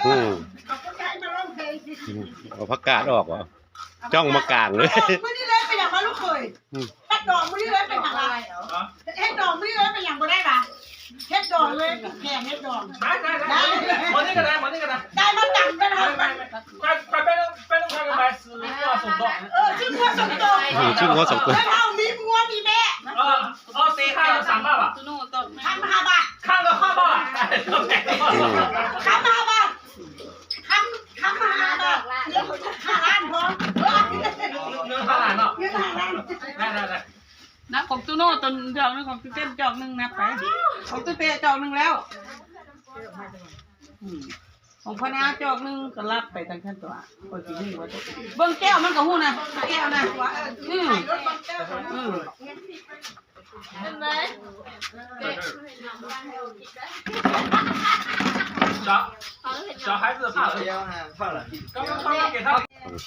ອືມ ເອົາຜັກກາດອອກບໍ? ຈ້ອງມາກາງເລີຍ. ມື້ນີ້ເລີຍ ເປັນຫຍັງວະລູກເຂີຍ? ອືມ ເຮັດດອງມື້ນີ້ເລີຍ ເປັນຫຍັງວະ? ເຮັດດອງມື້ນີ້ເລີຍ ເປັນຫຍັງບໍ່ໄດ້ວະ? ເຮັດດອງເລີຍ ແກງເຮັດດອງ. ໄດ້ ໄດ້ ໄດ້ ມື້ນີ້ກໍໄດ້ ມື້ນີ້ກໍໄດ້. ໄດ້ມາຕຳກັນເຮົາ ໄປ ໄປ ໄປ ໄປ ໄປ ໄປ ຊື້ງົວສົ່ງດອງ. ເອີ ຊື້ງົວສົ່ງໂຕ ອືມ ຊື້ງົວສົ່ງໂຕ. ເຮົາມີງົວມີແບະ. ເອີ ເອົາສີ່ຄັ້ງສາມບາດ. ຄຳລະຫ້າບາດ ຄຳລະຫ້າບາດ. ອືມ ຄຳລະຫ້າບາດ. ຄຳ ຄຳລະຫ້າບາດ ເງິນຫ້າລ້ານພໍ. ເງິນຫ້າລ້ານເນາະ ເງິນຫ້າລ້ານ. ໄດ້ ໄດ້ ໄດ້. ນັບຂອງຕູໂນ່ຕົນດອກໜຶ່ງ ຂອງຕູເຕັ້ນຈອກໜຶ່ງ ນັບໄປ. ຂອງຕູເຕັ້ນຈອກໜຶ່ງແລ້ວ. ອືມ ຂອງພະນາຈອກໜຶ່ງກໍລັບໄປທາງຊັ້ນຕົວະ. ເບິ່ງແກ້ວມັນກໍຮູ້ນະ ແກ້ວນະ. ອືມ ອືມ ເຫັນໄໝ? ທ່ອງ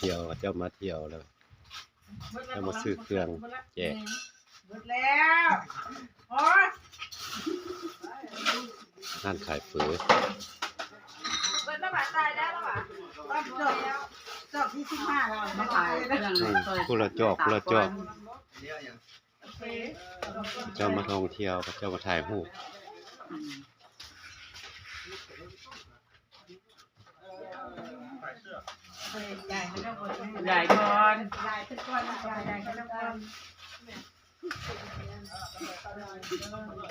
ທ່ຽວເຂົາເຈົ້າມາທ່ຽວແລ້ວ ເຂົາມາຊື້ເຄື່ອງແຈກ. ເບິດແລ້ວ ໂອຍ ຮ້ານຂາຍເຝີ. ເບິດແລ້ວຫວາ? ຕາຍແລ້ວຫວາ? ຮອດດອກ ດອກທີສິບຫ້າແລ້ວ ມາຂາຍເຄື່ອງ ອືມ ຜູ້ລະຈອກ ຜູ້ລະຈອກ. ເຂົາເຈົ້າມາທ່ອງທ່ຽວ ເຂົາເຈົ້າມາຖ່າຍຮູບ. ອືມ ຢາຍກ່ອນ ຢາຍກ່ອນ ຢາຍກ່ອນ.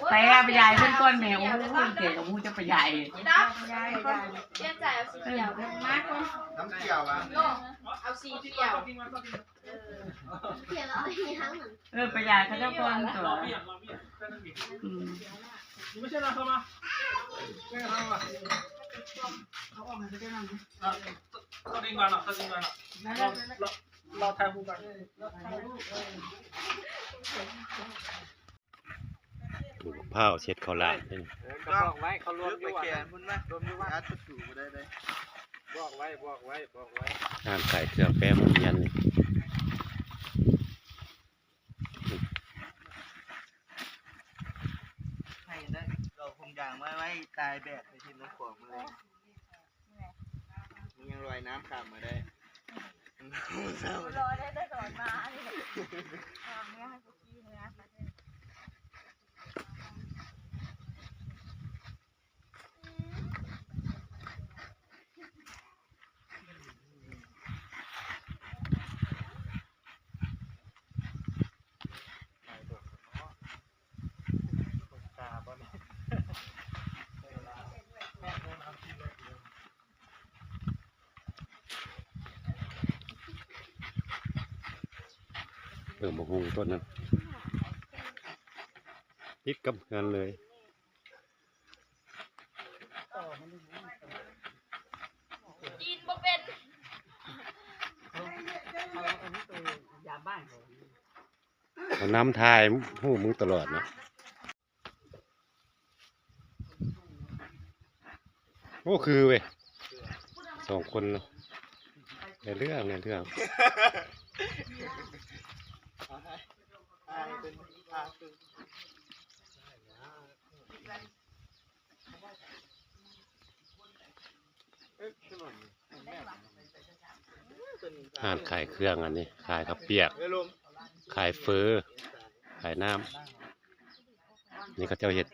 ໄປຫາໄປຢາຍເພິ່ນກ່ອນແມ່. ໂອ້ຍ ແກກໍບໍ່ຮູ້ຈັກໄປຢາຍ. ຢາຍ ຢາຍ ປ່ຽນໃຈເອົາສີຂຽວ ເອີ ມາກ່ອນ. ນ້ຳຂຽວຫວາ? ເອົາສີຂຽວ. ເອີ ໄປຢາຍເຂົາເຈົ້າກ່ອນຕົວະ. ອືມ ເຂົາເຈົ້ານັ່ງ ເຂົາເຈົ້ານັ່ງ ເຂົາເຈົ້ານັ່ງ ເຂົາເຈົ້ານັ່ງ. ລອ ລອ ລອຖ່າຍຮູບກ່ອນ. ປູກມະພ້າວເຊັດເຂົ້າຫຼາມ. ເອີ ກໍບອກໄວ້ ເຂົາລວມຢູ່ ແຂນພຸ້ນນະ ລວມຢູ່ວ່າ ອັດປະຕູບໍ່ໄດ້ເດ້. ບອກໄວ້ ບອກໄວ້ ບອກໄວ້. ຮ້ານຂາຍເຄື່ອງແປໂຮງຮຽນນີ້. ໃຫ້ໄດ້ ເອົາຖົງຢາງໄວ້ ໄວ້ຕາຍແບກໄປຖິ້ມນ້ຳຂອງມາເລີຍ. ມັນຍັງລອຍນ້ຳຂ້າມມາໄດ້. ລອຍໄດ້ແຕ່ຕອນມານີ້. ເອົາເມືອໃຫ້ກຸກີ້ເມືອ. ເອີ ບັກຫຸ່ງຕົ້ນນັ້ນ ຕິດກັບເຮືອນເລີຍ. ກິນບໍ່ເປັນ. ເຂົານຳຖ່າຍຮູບມຶງຕະຫຼອດເນາະ. ໂອ້ ຄືເວີຍ ສອງຄົນເນາະ. ໃນເລື່ອງ ໃນເລື່ອງ. ຮ້ານຂາຍເຄື່ອງອັນນີ້ ຂາຍເຂົ້າປຽກ ຂາຍເຝີ ຂາຍນ້ຳ. ນີ້ເຂົາເຈົ້າເຮັດ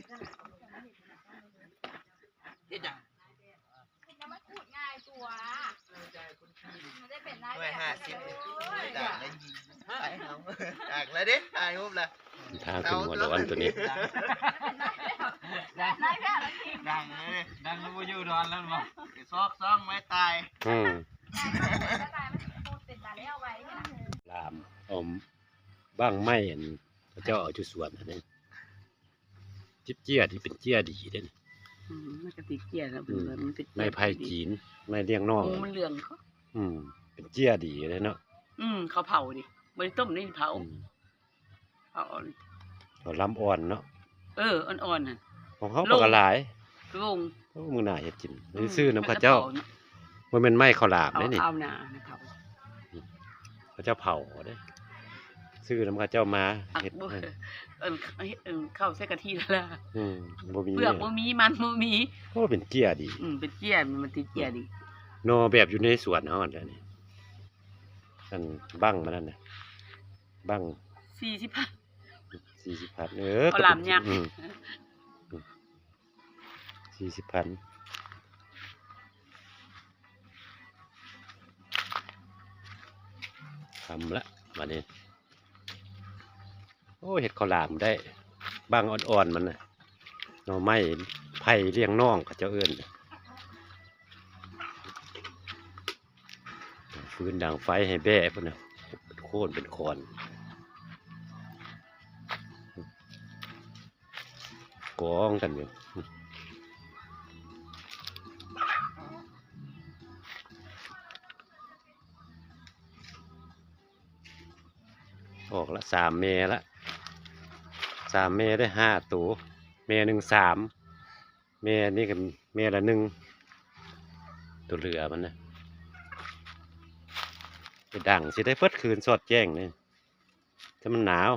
ເຮັດຫຍັງ? ເຮັດຫຍັງມັນຂູດງ່າຍຕົວະ ມັນໄດ້ເປັນນາຍແບບ ໜ່ວຍຫ້າສິບ ເລີຍ ຕາກແລ້ວເດ້ ຖ່າຍຮູບລະ ທາງຂຶ້ນຫົວດອນຕົວນີ້ ນາຍແບບ ນາຍແບບ ດັງເລີຍ ດັງແລ້ວບໍ່ຢູ່ດອນແລ້ວບໍ່ ໄປຊອກຊ່ອງໄວ້ຕາຍ ອືມ ຕາຍ ມັນຂູດເປັນຕາແລ້ວໄວ ລາມ ເອົາ ບັ້ງໄມ້ອັນເຂົາເຈົ້າເອົາຢູ່ສວນຫັ້ນເດ້ ຈິບເຈ້ຍທີ່ເປັນເຈ້ຍດີເດ້ ອືມ ມັນກໍຕິດເຈ້ຍແລ້ວ ອືມ ເພິ່ນວ່າມັນເປັນເຈ້ຍ ໄມ້ໄຜ່ຈີນ ໄມ້ລ້ຽງນ້ອງ ໂອ້ ມັນເຫຼືອງ ອືມ ເປັນເຈ້ຍດີເດ້ເນາະ ອືມ ເຂົາເຜົານີ້ ບໍ່ໄດ້ຕົ້ມນີ້ເຜົາ ອືມ ເຜົາ ເຂົາລຳອ່ອນເນາະ ເອີ ອ່ອນໆ ຫັ້ນ ຂອງເຮົາກໍຫຼາຍ ໂອ້ ມື້ໜ້າເຮັດກິນ ອືມ ຊື້ນຳເຂົາເຈົ້າ ບໍ່ແມ່ນໄມ້ເຂົາຫຼາມເດ້ນີ້ ເຂົາເອົາໜ້ານະເຂົາ ເຂົາເຈົ້າເຜົາເດ້ ຊື້ນຳເຂົາເຈົ້າມາເຮັດ ເອີ ອັນ ອັນ ເຂົ້າໃສ່ກະທິແລ້ວລະ ອືມ ບໍ່ມີ ເປືອກບໍ່ມີ ມັນບໍ່ມີ ໂອ້ ເປັນເຈ້ຍດີ ອືມ ເປັນເຈ້ຍ ມັນຕິດເຈ້ຍດີ ໜໍ່ແບບຢູ່ໃນສວນເຮົາຫັ້ນແຫຼະນີ້ ອັນບັ້ງມັນນັ້ນນະ ບັ້ງ ສີ່ສິບພັນ ສີ່ສິບພັນ ເອີ ເຂົາຫຼາມຍັກ ອືມ ສີ່ສິບພັນ ຄຳລະບາດນີ້ ໂອ້ ເຮັດເຂົ້າຫຼາມໄດ້ ບັ້ງອ່ອນໆມັນນະ ໜໍ່ໄມ້ໄຜ່ລ້ຽງນ້ອງ ເຂົາເຈົ້າເອີ້ນ ຟືນດັງໄຟໃຫ້ແບ້ພຸ້ນນະ ເປັນໂຄນເປັນຂອນ ກອງກັນຢູ່ ອອກລະ ສາມແມ່ລະ ສາມແມ່ໄດ້ຫ້າໂຕ ແມ່ໜຶ່ງສາມ ແມ່ນີ້ກໍແມ່ລະໜຶ່ງ ຕົວເຫຼືອມັນນະ ໄປດັງຊິໄດ້ເບິດຄືນສອດແຈ້ງນີ້ ແຕ່ມັນໜາວ